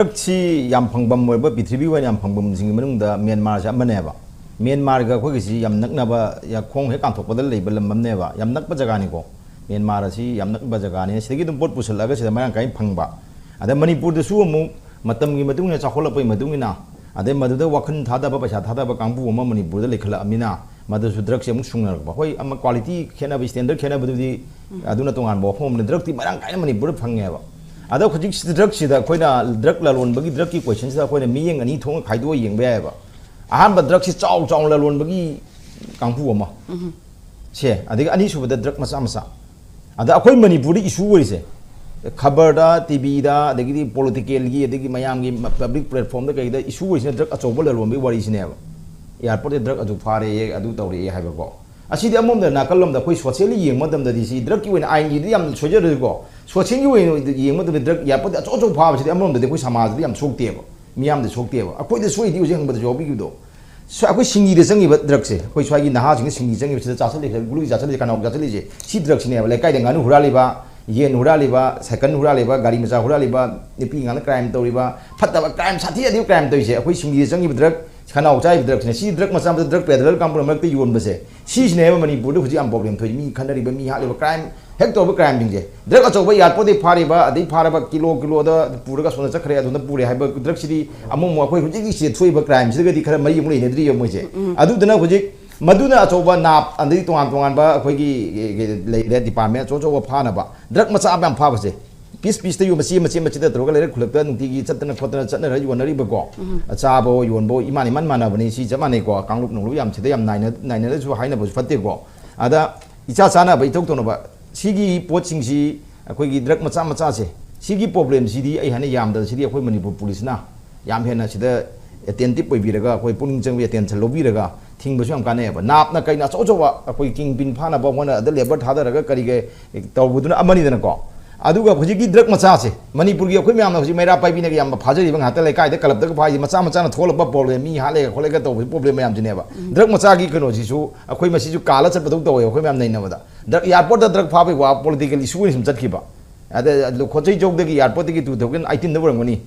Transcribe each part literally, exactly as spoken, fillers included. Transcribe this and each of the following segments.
ꯗ꯭ꯔꯛꯁꯤ ꯌꯥꯝ ꯐꯪꯐꯝ ꯑꯣꯏꯕ, ꯄ꯭ꯔꯤꯊꯤꯕꯤ ꯑꯣꯏꯅ ꯌꯥꯝ ꯐꯪꯐꯝꯁꯤꯡꯒꯤ ꯃꯅꯨꯡꯗ ꯃ꯭ꯌꯥꯟꯃꯥꯔꯁꯦ ꯑꯃꯅꯦꯕ꯫ ꯃ꯭ꯌꯥꯟꯃꯥꯔꯒ ꯑꯩꯈꯣꯏꯒꯤꯁꯤ ꯌꯥꯝ ꯅꯛꯅꯕ, ꯌꯥ-, ꯈꯣꯡ ꯍꯦꯛ ꯀꯥꯟꯊꯣꯛꯄꯗ ꯂꯩꯕ ꯂꯝ ꯑꯃꯅꯦꯕ꯫ ꯌꯥꯝ ꯅꯛꯄ ꯖꯒꯥꯅꯤꯀꯣ꯫ ꯃ꯭ꯌꯥꯟꯃꯥꯔ ꯑꯁꯤ ꯌꯥꯝ ꯅꯛꯅꯕ ꯖꯒꯥꯅꯤ꯫ ꯁꯤꯗꯒꯤ ꯑꯗꯨꯝ ꯄꯣꯠ ꯄꯨꯁꯤꯜꯂꯛꯑꯒ ꯁꯤꯗ ꯃꯔꯥꯡ ꯀꯥꯏꯅ ꯐꯪꯕ꯫ ꯑꯗ ꯃꯅꯤꯄꯨꯔꯗꯁꯨ ꯑꯃꯨꯛ ꯃꯇꯝꯒꯤ ꯃꯇꯨꯡ ꯏꯟꯅ, ꯆꯥꯎꯈꯠꯂꯛꯄꯒꯤ ꯃꯇꯨꯡ ꯏꯟꯅ, ꯑꯗꯩ ꯃꯗꯨꯗ ꯋꯥꯈꯜ ꯊꯥꯗꯕ, ꯄꯩꯁꯥ ꯊꯥꯗꯕ ꯀꯥꯡꯕꯨ ꯑꯃ ꯃꯅꯤꯄꯨꯔꯗ ꯂꯩꯈꯠꯂꯛꯑꯃꯤꯅ, ꯃꯗꯨꯁꯨ ꯗ꯭ꯔꯛꯁꯦ ꯑꯃꯨꯛ ꯁꯨꯡꯅꯔꯛꯄ꯫ ꯍꯣꯏ, ꯑꯃ ꯀ꯭ꯋꯥꯂꯤꯇꯤ ꯈꯦꯠꯅꯕ, ꯁ꯭ꯇꯦꯟꯗꯔꯗ ꯈꯦꯠꯅꯕꯗꯨꯗꯤ ꯑꯗꯨꯅ ꯇꯣꯉꯥꯟꯕ ꯋꯥꯐꯝ ꯑꯃꯅꯤ꯫ ꯗ꯭ꯔꯛꯇꯤ ꯃꯔꯥꯡ ꯀꯥꯏꯅ ꯃꯅꯤꯄꯨꯔꯗ ꯐꯪꯉꯦꯕ꯫ ꯑꯗꯣ ꯍꯧꯖꯤꯛ ꯗ꯭ꯔꯛꯁꯤꯗ ꯑꯩꯈꯣꯏꯅ ꯗ꯭ꯔꯛ ꯂꯂꯣꯟꯕꯒꯤ ꯗ꯭ꯔꯛꯀꯤ ꯀꯣꯏꯁꯟꯁꯤꯗ ꯑꯩꯈꯣꯏꯅ ꯃꯤꯠꯌꯦꯡ ꯑꯅꯤ ꯊꯣꯛꯅ ꯈꯥꯏꯗꯣꯛꯑ ꯌꯦꯡꯕ ꯌꯥꯏꯑꯕ꯫ ꯑꯍꯥꯟꯕ, ꯗ꯭ꯔꯛꯁꯤ ꯆꯥꯎ ꯆꯥꯎꯅ ꯂꯂꯣꯟꯕꯒꯤ ꯀꯥꯡꯕꯨ ꯑꯃ꯫ ꯁꯦ, ꯑꯗꯒꯤ ꯑꯅꯤꯁꯨꯕꯗ ꯗ꯭ꯔꯛ ꯃꯆꯥ ꯃꯆꯥ꯫ ꯑꯗ ꯑꯩꯈꯣꯏ ꯃꯅꯤꯄꯨꯔꯗ ꯏꯁꯨ ꯑꯣꯏꯔꯤꯁꯦ, ꯈꯕꯔꯗ, ꯇꯤ ꯚꯤꯗ, ꯑꯗꯒꯤꯗꯤ ꯄꯣꯂꯤꯇꯤꯀꯦꯜꯒꯤ, ꯑꯗꯒꯤ ꯃꯌꯥꯝꯒꯤ ꯄꯕ꯭ꯂꯤꯛ ꯄ꯭ꯂꯦꯠꯐꯣꯝꯗ ꯀꯩꯗ ꯏꯁꯨ ꯑꯣꯏꯔꯤꯁꯤꯅ ꯗ꯭ꯔꯛ ꯑꯆꯧꯕ ꯂꯂꯣꯟꯕꯒꯤ ꯋꯥꯔꯤꯁꯤꯅꯦꯕ꯫ ꯑꯦꯌꯥꯔꯄꯣꯔꯠꯇ ꯗ꯭ꯔꯛ ꯑꯗꯨ ꯐꯥꯔꯦ, ꯑꯗꯨ ꯇꯧꯔꯛꯑꯦ ꯍꯥꯏꯕꯀꯣ꯫ ꯑꯁꯤꯗꯤ ꯑꯃꯔꯣꯝꯗ ꯅꯥꯀꯜꯂꯣꯝꯗ ꯑꯩꯈꯣꯏ ꯁꯣꯁꯤꯌꯦꯜꯂꯤ ꯌꯦꯡꯕ ꯃꯇꯝꯗꯗꯤ, ꯁꯤ ꯗ꯭ꯔꯛꯀꯤ ꯑꯣꯏꯅ ꯑꯥꯏꯟꯒꯤꯗꯤ ꯌꯥꯝ ꯁꯣꯏꯖꯔꯁꯨꯀꯣ, ꯁꯣꯁꯤꯌꯦꯜꯒꯤ ꯑꯣꯏꯅ ꯌꯦꯡꯕ ꯃꯇꯝꯗ ꯗ꯭ꯔꯛ ꯑꯦꯌꯥꯔꯄꯣꯔꯠꯇ ꯑꯆꯧ ꯑꯆꯧꯕ ꯐꯥꯕꯁꯤꯗꯤ ꯑꯃꯔꯣꯝꯗꯗꯤ ꯑꯩꯈꯣꯏ ꯁꯃꯥꯖꯗꯗꯤ ꯌꯥꯝ ꯁꯣꯛꯇꯦꯕ, ꯃꯤꯌꯥꯝꯗ ꯁꯣꯛꯇꯦꯕ꯫ ꯑꯩꯈꯣꯏꯗ ꯁꯣꯛꯏꯗꯤ ꯍꯧꯖꯤꯛ ꯍꯪꯕꯗꯁꯨ ꯌꯥꯎꯕꯤꯈꯤꯕꯗꯣ꯫ ꯁ-, ꯑꯩꯈꯣꯏ ꯁꯤꯡꯂꯤꯗ ꯆꯪꯉꯤꯕ ꯗ꯭ꯔꯛꯁꯦ, ꯑꯩꯈꯣꯏ ꯁ꯭ꯋꯥꯏꯒꯤ ꯅꯍꯥꯁꯤꯡꯅ ꯁꯤꯡꯂꯤ ꯆꯪꯉꯤꯕꯁꯤꯗ ꯆꯥꯁꯤꯜꯂꯤꯁꯦ, ꯒꯨꯂꯤ ꯆꯥꯁꯤꯜꯂꯤꯁꯦ, ꯀꯅꯥꯎ ꯆꯥꯁꯤꯜꯂꯤꯁꯦ, ꯁꯤ ꯗ꯭ꯔꯛꯁꯤꯅꯦꯕ꯫ ꯂꯩꯀꯥꯏꯗ ꯉꯥꯅꯨ ꯍꯨꯔꯥꯜꯂꯤꯕ, ꯌꯦꯟ ꯍꯨꯔꯥꯜꯂꯤꯕ, ꯁꯥꯏꯀꯜ ꯍꯨꯔꯥꯜꯂꯤꯕ, ꯒꯥꯔꯤ ꯃꯆꯥ ꯍꯨꯔꯥꯜꯂꯤꯕ, ꯅꯨꯄꯤ ꯑꯉꯥꯡꯅ ꯀ꯭ꯔꯥꯏꯝ ꯇꯧꯔꯤꯕ, ꯐꯠꯇꯕ ꯀ꯭ꯔꯥꯏꯝ, ꯁꯥꯊꯤ ꯁꯥꯊꯤꯕ ꯀ꯭ꯔꯥꯏꯝ ꯇꯧꯔꯤꯁꯦ ꯑꯩꯈꯣꯏ ꯁꯤꯡꯂꯤꯗ ꯆꯪꯉꯤꯕ ꯗ꯭ꯔꯛ, ꯈꯅꯥꯎ ꯆꯥꯔꯤꯕ ꯗ꯭ꯔꯛꯁꯤꯅꯦ꯫ ꯁꯤ ꯗ꯭ꯔꯛ ꯃꯆꯥ ꯃꯆꯥ, ꯗ꯭ꯔꯛ ꯄꯦꯗꯂꯔ ꯀꯥꯡꯕꯨꯅ ꯃꯔꯛꯇ ꯌꯣꯟꯕꯁꯦ, ꯁꯤꯁꯤꯅꯦꯕ ꯃꯅꯤꯄꯨꯔꯗ ꯍꯧꯖꯤꯛ ꯌꯥꯝ ꯄ꯭ꯔꯣꯕ꯭ꯂꯦꯝ ꯊꯣꯛꯏ꯫ ꯃꯤ ꯈꯠꯅꯔꯤꯕ, ꯃꯤ ꯍꯥꯠꯂꯤꯕ, ꯀ꯭ꯔꯥꯏꯝ ꯍꯦꯛ ꯇꯧꯕ ꯀ꯭ꯔꯥꯏꯝꯁꯤꯡꯁꯦ꯫ ꯗ꯭ꯔꯛ ꯑꯆꯧꯕ ꯑꯦꯌꯥꯔꯄꯣꯔꯠꯇꯒꯤ ꯐꯥꯔꯤꯕ, ꯑꯗꯩ ꯐꯥꯔꯕ ꯀꯤꯂꯣ ꯀꯤꯂꯣꯗ ꯄꯨꯔꯒ ꯑꯁꯣꯝꯗ ꯆꯠꯈ꯭ꯔꯦ, ꯑꯗꯣꯝꯗ ꯄꯨꯔꯦ ꯍꯥꯏꯕ ꯗ꯭ꯔꯛꯁꯤꯗꯤ ꯑꯃꯨꯛ ꯑꯃꯨꯛ ꯑꯩꯈꯣꯏ ꯍꯧꯖꯤꯛ ꯁꯤꯗ ꯊꯣꯛꯏꯕ ꯀ꯭ꯔꯥꯏꯝꯁꯤꯗꯒꯗꯤ ꯈꯔ ꯃꯔꯤ ꯑꯃꯨꯛ ꯂꯩꯅꯗ꯭ꯔꯤꯕ ꯃꯣꯏꯁꯦ꯫ ꯑꯗꯨꯗꯨꯅ ꯍꯧꯖꯤꯛ ꯃꯗꯨꯅ ꯑꯆꯧꯕ ꯅꯥꯞ, ꯑꯗꯩ ꯇꯣꯉꯥꯟ ꯇꯣꯉꯥꯟꯕ ꯑꯩꯈꯣꯏꯒꯤ ꯂꯩꯔꯦ, ꯗꯤꯄꯥꯔꯠꯃꯦꯟ ꯑꯆꯧ ꯑꯆꯧꯕ ꯐꯥꯅꯕ꯫ ꯗ꯭ꯔꯛ ꯃꯆꯥ ꯃꯌꯥꯝ ꯐꯥꯕꯁꯦ, ꯄꯤꯁ ꯄꯤꯁꯇ ꯌꯣꯟꯕ, ꯃꯆꯦ ꯃꯆꯦ ꯃꯆꯦꯗ ꯇꯧꯔꯒ ꯂꯩꯔꯛ ꯈꯨꯜꯂꯛꯇ ꯅꯨꯡꯇꯤꯒꯤ ꯆꯠꯇꯅ ꯈꯣꯠꯇꯅ ꯆꯠꯅꯔ ꯌꯣꯟꯅꯔꯤꯕꯀꯣ꯫ ꯆꯥꯕ ꯌꯣꯟꯕ ꯏꯃꯥꯟ ꯏꯃꯥꯟ ꯃꯥꯟꯅꯕꯅꯤ꯫ ꯁꯤ ꯆꯞ ꯃꯥꯟꯅꯩꯀꯣ꯫ ꯀꯥꯡꯂꯨꯞ ꯅꯨꯡꯂꯨꯞ ꯌꯥꯝ ꯁꯤꯗ ꯌꯥꯝ ꯅꯥꯏꯅ-, ꯅꯥꯏꯅꯔꯁꯨ ꯍꯥꯏꯅꯕꯁꯨ ꯐꯠꯇꯦꯀꯣ꯫ ꯑꯗ ꯏꯆꯥ ꯆꯥꯅꯕ, ꯏꯊꯧ ꯇꯧꯅꯕ, ꯁꯤꯒꯤ ꯄꯣꯠꯁꯤꯡꯁꯤ, ꯑꯩꯈꯣꯏꯒꯤ ꯗ꯭ꯔꯛ ꯃꯆꯥ ꯃꯆꯥꯁꯦ, ꯁꯤꯒꯤ ꯄ꯭ꯔꯣꯕ꯭ꯂꯦꯝꯁꯤꯗꯤ ꯑꯩ ꯍꯥꯏꯅ ꯌꯥꯝꯗꯕ, ꯁꯤꯗꯤ ꯑꯩꯈꯣꯏ ꯃꯅꯤꯄꯨꯔ ꯄꯨꯂꯤꯁꯅ ꯌꯥꯝ ꯍꯦꯟꯅ ꯁꯤꯗ ꯑꯦꯇꯦꯟꯇꯤꯞ ꯑꯣꯏꯕꯤꯔꯒ, ꯑꯩꯈꯣꯏ ꯄꯨꯛꯅꯤꯡ ꯆꯪꯕ, ꯑꯦꯇꯦꯟꯁꯟ ꯂꯧꯕꯤꯔꯒ ꯊꯤꯡꯕꯁꯨ ꯌꯥꯝ ꯀꯥꯟꯅꯩꯑꯕ꯫ ꯅꯥꯞꯅ ꯀꯩꯅ ꯑꯆꯧ ꯑꯆꯧꯕ ꯑꯩꯈꯣꯏ ꯀꯤꯡ ꯄꯤꯟ ꯐꯥꯅꯕ ꯍꯣꯠꯅ, ꯑꯗ ꯂꯦꯕꯔ ꯊꯥꯗꯔꯒ ꯀꯔꯤ ꯀꯔꯤ ꯇꯧꯕꯗꯨꯅ ꯑꯃꯅꯤꯗꯅꯀꯣ꯫ ꯑꯗꯨꯒ ꯍꯧꯖꯤꯛꯀꯤ ꯗ꯭ꯔꯛ ꯃꯆꯥꯁꯦ, ꯃꯅꯤꯄꯨꯔꯒꯤ ꯑꯩꯈꯣꯏ ꯃꯌꯥꯝꯅ ꯍꯧꯖꯤꯛ ꯃꯩꯔꯥ ꯄꯥꯏꯕꯤꯅꯒ ꯌꯥꯝ ꯐꯥꯖꯔꯤꯕ ꯉꯥꯛꯇ, ꯂꯩꯀꯥꯏꯗ ꯀꯂꯞꯇꯒ ꯐꯥꯔꯤꯁꯦ, ꯃꯆꯥ ꯃꯆꯥꯅ ꯊꯣꯛꯍꯜꯂꯛꯄ ꯄ꯭ꯔꯣꯕ꯭ꯂꯦꯝ, ꯃꯤ ꯍꯥꯠꯂꯦꯒ ꯈꯣꯠꯂꯦꯒ ꯇꯧꯕꯁꯤ ꯄ꯭ꯔꯣꯕ꯭ꯂꯦꯝ ꯃꯌꯥꯝꯁꯤꯅꯦꯕ꯫ ꯗ꯭ꯔꯛ ꯃꯆꯥꯒꯤ ꯀꯩꯅꯣꯁꯤꯁꯨ ꯑꯩꯈꯣꯏ ꯃꯁꯤꯁꯨ ꯀꯥꯜꯂ ꯆꯠꯄꯗꯧ ꯇꯧꯋꯦ ꯑꯩꯈꯣꯏ ꯃꯌꯥꯝ ꯅꯩꯅꯕꯗ꯫ ꯗ꯭ꯔꯛ, ꯑꯦꯌꯥꯔꯄꯣꯔꯠꯇ ꯗ꯭ꯔꯛ ꯐꯥꯕꯒꯤ ꯋꯥ ꯄꯣꯂꯤꯇꯤꯀꯦꯜ ꯏꯁꯨ ꯑꯣꯏꯅ ꯁꯨꯝ ꯆꯠꯈꯤꯕ꯫ ꯑꯗ ꯈꯣꯠꯆꯩ ꯆꯧꯗꯒꯤ, ꯑꯦꯌꯥꯔꯄꯣꯔꯠꯇꯒꯤ two thousand eighteen ꯗ ꯑꯣꯏꯔꯝꯒꯅꯤ,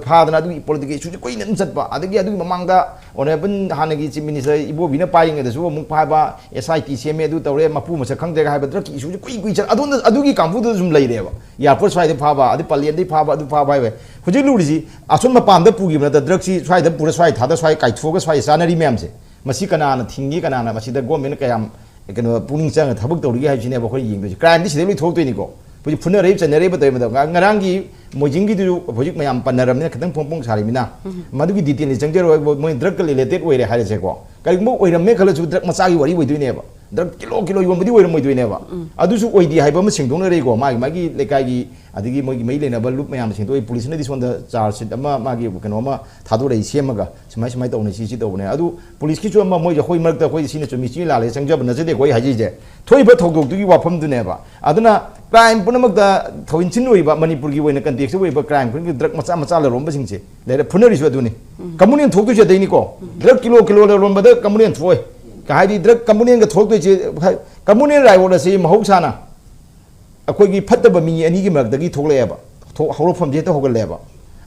ꯐꯥꯗꯅ ꯑꯗꯨꯒꯤ ꯄꯣꯂꯤꯇꯤꯀꯦꯜ ꯏꯁꯨꯁꯦ ꯀꯨꯏꯅ ꯑꯗꯨꯝ ꯆꯠꯄ꯫ ꯑꯗꯒꯤ ꯑꯗꯨꯒꯤ ꯃꯃꯥꯡꯗ ꯑꯣꯅꯔꯦꯕꯜ ꯍꯥꯟꯅꯒꯤ ꯆꯤꯐ ꯃꯤꯅꯤꯁꯇꯔ ꯏꯕꯣꯕꯤꯅ ꯄꯥꯏꯔꯤꯉꯩꯗꯁꯨ ꯑꯃꯨꯛ ꯐꯥꯕ, ꯑꯦꯁ ꯑꯥꯏ ꯇꯤ ꯁꯦꯝꯃꯦ, ꯑꯗꯨ ꯇꯧꯔꯦ, ꯃꯄꯨ ꯃꯁꯛ ꯈꯪꯗ꯭ꯔꯦꯒ ꯍꯥꯏꯕ ꯗ꯭ꯔꯒꯀꯤ ꯏꯁꯨꯁꯦ ꯀꯨꯏ ꯀꯨꯏ ꯆꯠ-, ꯑꯗꯣꯝꯗ, ꯑꯗꯨꯒꯤ ꯀꯥꯡꯕꯨꯗꯨꯗ ꯁꯨꯝ ꯂꯩꯔꯦꯕ꯫ ꯑꯦꯌꯥꯔꯄꯣꯔꯠ ꯁ꯭ꯋꯥꯏꯗꯩ ꯐꯥꯕ, ꯑꯗꯩ ꯄꯂꯦꯟꯗꯩ ꯐꯥꯕ, ꯑꯗꯨ ꯐꯥꯕ ꯍꯥꯏꯕ꯫ ꯍꯧꯖꯤꯛ ꯂꯨꯔꯤꯁꯤ ꯑꯁꯣꯝ ꯃꯄꯥꯟꯗ ꯄꯨꯈꯤꯕ ꯅꯠꯇ, ꯗ꯭ꯔꯒꯁꯤ ꯁ꯭ꯋꯥꯏꯗ ꯄꯨꯔ ꯁ꯭ꯋꯥꯏ ꯊꯥꯗ ꯁ꯭ꯋꯥꯏ ꯀꯥꯏꯊꯣꯛꯑꯒ ꯁ꯭ꯋꯥꯏ ꯆꯥꯅꯔꯤ ꯃꯌꯥꯝꯁꯦ, ꯃꯁꯤ ꯀꯅꯥꯅ ꯊꯤꯡꯉꯤ, ꯀꯅꯥꯅ ꯃꯁꯤꯗ ꯒꯣꯔꯃꯦꯟꯅ ꯀꯌꯥꯝ ꯀꯩꯅꯣ ꯄꯨꯛꯅꯤꯡ ꯆꯪꯅ ꯊꯕꯛ ꯇꯧꯔꯤꯒꯦ ꯍꯥꯏꯕꯁꯤꯅꯦꯕ ꯑꯩꯈꯣꯏ ꯌꯦꯡꯗꯣꯏꯁꯦ꯫ ꯀ꯭ꯔꯥꯏꯝꯗꯤ ꯁꯤꯗꯩ ꯂꯣꯏ ꯊꯣꯛꯂꯛꯇꯣꯏꯅꯤꯀꯣ꯫ ꯍꯧꯖꯤꯛ ꯐꯨꯅꯔꯛꯏꯕ ꯆꯩꯅꯔꯛꯏꯕ ꯇꯧꯔꯤꯕ ꯃꯇꯝ, ꯉ-, ꯉꯔꯥꯡꯒꯤ ꯃꯣꯏꯖꯤꯡꯒꯤꯗꯨꯁꯨ ꯍꯧꯖꯤꯛ ꯃꯌꯥꯝ ꯄꯟꯅꯔꯕꯅꯤꯅ ꯈꯤꯇꯪ ꯐꯣꯡ ꯐꯣꯡ ꯁꯥꯔꯤꯃꯤꯅ, ꯃꯗꯨꯒꯤ ꯗꯤꯇꯦꯜꯗꯤ ꯆꯪꯖꯔꯣꯏ꯫ ꯃꯣꯏ ꯗ꯭ꯔꯒꯀ ꯔꯤꯂꯦꯇꯦꯠ ꯑꯣꯏꯔꯦ ꯍꯥꯏꯔꯁꯦꯀꯣ, ꯀꯔꯤꯒꯨꯝꯕ ꯑꯣꯏꯔꯝꯃꯦ ꯈꯜꯂꯁꯨ ꯗ꯭ꯔꯒ ꯃꯆꯥꯒꯤ ꯋꯥꯔꯤ ꯑꯣꯏꯗꯣꯏꯅꯦꯕ, ꯗ꯭ꯔꯒ ꯀꯤꯂꯣ ꯀꯤꯂꯣ ꯌꯣꯟꯕꯗꯤ ꯑꯣꯏꯔꯝꯃꯣꯏꯗꯣꯏꯅꯦꯕ꯫ ꯑꯗꯨꯁꯨ ꯑꯣꯏꯗꯦ ꯍꯥꯏꯕ ꯑꯃ ꯁꯦꯡꯗꯣꯛꯅꯔꯛꯏꯀꯣ, ꯃꯥꯒꯤ ꯃꯥꯒꯤ ꯂꯩꯀꯥꯏꯒꯤ ꯑꯗꯒꯤ ꯃꯣꯏꯒꯤ ꯃꯔꯤ ꯂꯩꯅꯕ ꯂꯨꯞ ꯃꯌꯥꯝꯅ ꯁꯦꯡꯗꯣꯛꯏ꯫ ꯄꯨꯂꯤꯁꯅꯗꯤ ꯁꯣꯝꯗ ꯆꯥꯔꯖ ꯁꯤꯠ ꯑꯃ, ꯃꯥꯒꯤ ꯀꯩꯅꯣ ꯑꯃ ꯊꯥꯗꯣꯔꯛꯏ ꯁꯦꯝꯃꯒ, ꯁꯨꯃꯥꯏ ꯁꯨꯃꯥꯏꯅ ꯇꯧꯅꯤ, ꯁꯤ ꯁꯤ ꯇꯧꯕꯅꯦ꯫ ꯑꯗꯨ ꯄꯨꯂꯤꯁꯀꯤꯁꯨ ꯑꯃ, ꯃꯣꯏꯁꯦ ꯑꯩꯈꯣꯏ ꯃꯔꯛꯇ ꯑꯩꯈꯣꯏ ꯁꯤꯅ ꯆꯨꯝꯃꯤ ꯁꯤ ꯂꯥꯜꯂꯦ ꯆꯪꯖꯕ ꯅꯠꯆꯗꯦꯀꯣ꯫ ꯑꯩ ꯍꯥꯏꯖꯔꯤꯁꯦ ꯊꯣꯛꯏꯕ ꯊꯧꯗꯣꯛꯇꯨꯒꯤ ꯋꯥꯐꯝꯗꯨꯅꯦꯕ꯫ ꯑꯗꯨꯅ ꯀ꯭ꯔꯥꯏꯝ ꯄꯨꯝꯅꯃꯛꯇ ꯊꯧꯏꯟꯁꯤꯟ ꯑꯣꯏꯕ, ꯃꯅꯤꯄꯨꯔꯒꯤ ꯑꯣꯏꯅ ꯀꯟꯇꯦꯛꯁꯇ ꯑꯣꯏꯕ ꯀ꯭ꯔꯥꯏꯝ ꯈꯨꯗꯤꯡꯒꯤ ꯗ꯭ꯔꯒ ꯃꯆꯥ ꯃꯆꯥ ꯂꯂꯣꯟꯕꯁꯤꯡꯁꯦ ꯂꯩꯔꯦ, ꯐꯨꯅꯔꯤꯁꯨ ꯑꯗꯨꯅꯤ꯫ ꯀꯝꯃꯨꯅꯦꯜ ꯊꯣꯛꯇꯣꯏꯁꯦ ꯑꯗꯩꯅꯤꯀꯣ꯫ ꯗ꯭ꯔꯒ ꯀꯤꯂꯣ ꯀꯤꯂꯣ ꯂꯂꯣꯟꯕꯗ ꯀꯝꯃꯨꯅꯦꯜ ꯊꯣꯛꯑꯣꯏ꯫ ꯍꯥꯏꯗꯤ ꯗ꯭ꯔꯒ ꯀꯝꯃꯨꯅꯦꯜꯒ ꯊꯣꯛꯇꯣꯏꯁꯦ, ꯀꯝꯃꯨꯅꯦꯜ ꯔꯥꯏꯑꯣꯠ ꯑꯁꯤ ꯃꯍꯧꯁꯥꯅ ꯑꯩꯈꯣꯏꯒꯤ ꯐꯠꯇꯕ ꯃꯤ ꯑꯅꯤꯒꯤ ꯃꯔꯛꯇꯒꯤ ꯊꯣꯛꯂꯛꯑꯦꯕ, ꯊꯣꯛ-, ꯍꯧꯔꯛꯐꯝꯁꯦ ꯍꯦꯛꯇ ꯍꯧꯒꯠꯂꯛꯑꯦꯕ꯫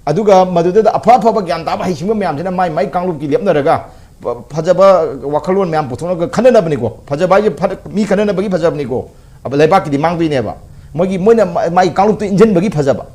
ꯑꯗꯨꯒ ꯃꯗꯨꯗ ꯑꯐ ꯑꯐꯕ ꯒ꯭ꯌꯥꯟ ꯇꯥꯕ ꯍꯩꯁꯤꯡꯕ ꯃꯌꯥꯝꯁꯤꯅ ꯃꯥꯏ ꯃꯥꯏ ꯀꯥꯡꯂꯨꯞꯀꯤ ꯂꯦꯞꯅꯔꯒ ꯐ-, ꯐꯖꯕ ꯋꯥꯈꯜꯂꯣꯟ ꯃꯌꯥꯝ ꯄꯨꯊꯣꯛꯂꯒ ꯈꯟꯅꯅꯕꯅꯤꯀꯣ꯫ ꯐꯖꯕ ꯍꯥꯏꯁꯦ ꯐ-, ꯃꯤ ꯈꯟꯅꯅꯕꯒꯤ ꯐꯖꯕꯅꯤꯀꯣ꯫ ꯑꯕ-, ꯂꯩꯕꯥꯛꯀꯤꯗꯤ ꯃꯥꯡꯗꯣꯏꯅꯦꯕ꯫ ꯃꯣꯏꯒꯤ, ꯃꯣꯏꯅ ꯃꯥ-, ꯃꯥꯒꯤ ꯀꯥꯡꯂꯨꯞꯇ ꯏꯟꯖꯟꯕꯒꯤ ꯐꯖꯕ꯫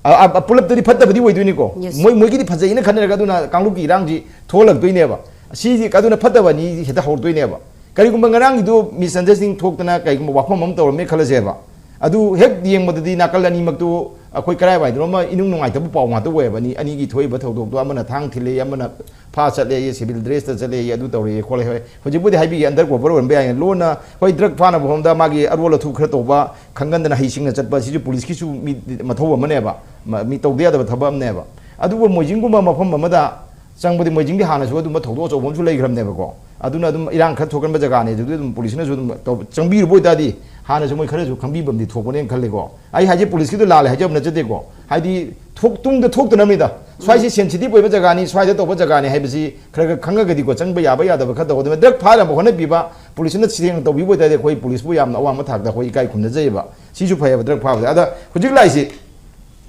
ꯑ, ꯑ, ꯄꯨꯂꯞꯇꯗꯤ ꯐꯠꯇꯕꯗꯤ ꯑꯣꯏꯗꯣꯏꯅꯤꯀꯣ꯫ Yes. ꯃꯣꯏ, ꯃꯣꯏꯒꯤꯗꯤ ꯐꯖꯩꯅ ꯈꯟꯅꯔꯒ ꯑꯗꯨꯅ ꯀꯥꯡꯂꯨꯞꯀꯤ ꯏꯔꯥꯡꯁꯤ ꯊꯣꯛꯍꯜꯂꯛꯇꯣꯏꯅꯦꯕ꯫ ꯁꯤꯁꯤ ꯑꯗꯨꯅ ꯐꯠꯇꯕ ꯑꯅꯤ ꯍꯦꯛꯇ ꯍꯧꯔꯛꯇꯣꯏꯅꯦꯕ꯫ ꯀꯔꯤꯒꯨꯝꯕ ꯉꯔꯥꯡꯒꯤꯗꯨ misunderstanding ꯊꯣꯛꯇꯅ ꯀꯔꯤꯒꯨꯝꯕ ꯋꯥꯐꯝ ꯑꯃ ꯇꯧꯔꯝꯃꯦ ꯈꯜꯂꯁꯦꯕ꯫ ꯑꯗꯨ ꯍꯦꯛ ꯌꯦꯡꯕꯗꯗꯤ ꯅꯥꯀꯜ ꯑꯅꯤꯃꯛꯇꯨ ꯑꯩꯈꯣꯏ ꯀꯔꯥꯏꯋꯥꯏꯗꯅꯣ ꯑꯃ ꯏꯅꯨꯡ ꯅꯨꯡꯉꯥꯏꯇꯕ ꯄꯥꯎ ꯉꯥꯛꯇ ꯑꯣꯏꯌꯦꯕ꯫ ꯑꯅꯤ, ꯑꯅꯤꯒꯤ ꯊꯣꯛꯏꯕ ꯊꯧꯗꯣꯛꯇꯣ ꯑꯃꯅ ꯊꯥꯡ ꯊꯤꯜꯂꯦ, ꯑꯃꯅ ꯐꯥ ꯆꯠꯂꯦ, civil dressꯇ ꯆꯠꯂꯦ, ꯑꯗꯨ ꯇꯧꯔꯦ ꯈꯣꯠꯂꯦ꯫ ꯍꯣꯏ, ꯍꯧꯖꯤꯛꯄꯨꯗꯤ ꯍꯥꯏꯕꯤꯒꯦ, undercover ꯑꯣꯏꯔꯝꯕ ꯌꯥꯏ꯫ ꯂꯣꯟꯅ ꯍꯣꯏ ꯗ꯭ꯔꯒ ꯐꯥꯅꯕ ꯍꯣꯠꯅꯕꯗ ꯃꯥꯒꯤ ꯑꯔꯣꯜ ꯑꯊꯨꯞ ꯈꯔ ꯇꯧꯕ, ꯈꯪꯒꯟꯗꯅ ꯍꯩꯁꯤꯡꯅ ꯆꯠꯄ, ꯁꯤꯁꯨ ꯄꯨꯂꯤꯁꯀꯤꯁꯨ ꯃꯤ-, ꯃꯊꯧ ꯑꯃꯅꯦꯕ, ꯃ-, ꯃꯤ ꯇꯧꯗ ꯌꯥꯗꯕ ꯊꯕꯛ ꯑꯃꯅꯦꯕ꯫ ꯑꯗꯨꯕꯨ ꯃꯣꯏꯖꯤꯡꯒꯨꯝꯕ ꯃꯐꯝ ꯑꯃꯗ ꯆꯪꯕꯗꯤ ꯃꯣꯏꯖꯤꯡꯗꯤ ꯍꯥꯟꯅꯁꯨ ꯑꯗꯨꯝꯕ ꯊꯧꯗꯣꯛ ꯑꯆꯧꯕ ꯑꯃꯁꯨ ꯂꯩꯈ꯭ꯔꯕꯅꯦꯕꯀꯣ꯫ ꯑꯗꯨꯅ ꯑꯗꯨꯝ ꯏꯔꯥꯡ ꯈꯔ ꯊꯣꯛꯀꯟꯕ ꯖꯒꯥꯅꯤ꯫ ꯑꯗꯨꯗꯤ ꯑꯗꯨꯝ ꯄꯨꯂꯤꯁꯅꯁꯨ ꯑꯗꯨꯝ ꯇꯧ-, ꯆꯪꯕꯤꯔꯨꯕ ꯑꯣꯏꯇꯥꯔꯗꯤ ꯍꯥꯟꯅꯁꯨ ꯃꯣꯏ ꯈꯔꯁꯨ ꯈꯪꯕꯤꯕꯝꯗꯤ ꯊꯣꯛꯄꯅꯦꯅ ꯈꯜꯂꯤꯀꯣ꯫ ꯑꯩ ꯍꯥꯏꯁꯦ ꯄꯨꯂꯤꯁꯀꯤꯗꯣ ꯂꯥꯜꯂꯦ ꯍꯥꯏꯖꯕ ꯅꯠꯆꯗꯦꯀꯣ꯫ ꯍꯥꯏꯗꯤ ꯊꯣꯛ-, ꯇꯨꯡꯗ ꯊꯣꯛꯇꯅꯕꯅꯤꯗ꯫ ꯁ꯭ꯋꯥꯏꯁꯦ sensitive ꯑꯣꯏꯕ ꯖꯒꯥꯅꯤ, ꯁ꯭ꯋꯥꯏꯗ ꯇꯧꯕ ꯖꯒꯥꯅꯤ ꯍꯥꯏꯕꯁꯤ ꯈꯔ ꯈꯔ ꯈꯪꯉꯒꯗꯤꯀꯣ, ꯆꯪꯕ ꯌꯥꯕ ꯌꯥꯗꯕ ꯈꯔ ꯇꯧꯒꯗꯕꯅꯤ꯫ ꯗ꯭ꯔꯒ ꯐꯥꯅꯕ ꯍꯣꯠꯅꯕꯤꯕ, ꯄꯨꯂꯤꯁꯅ ꯁꯦꯡꯅ ꯇꯧꯕꯤꯕ ꯑꯣꯏꯇꯥꯔꯗꯤ ꯑꯩꯈꯣꯏ ꯄꯨꯂꯤꯁꯄꯨ ꯌꯥꯝꯅ ꯑꯋꯥꯡꯕ ꯊꯥꯛꯇ ꯑꯩꯈꯣꯏ ꯏꯀꯥꯏ ꯈꯨꯝꯅꯖꯩꯑꯕ꯫ ꯁꯤꯁꯨ ꯐꯩꯌꯦꯕ ꯗ꯭ꯔꯒ ꯐꯥꯕꯁꯦ꯫ ꯑꯗ ꯍꯧꯖꯤꯛ ꯂꯥꯛꯏꯁꯤ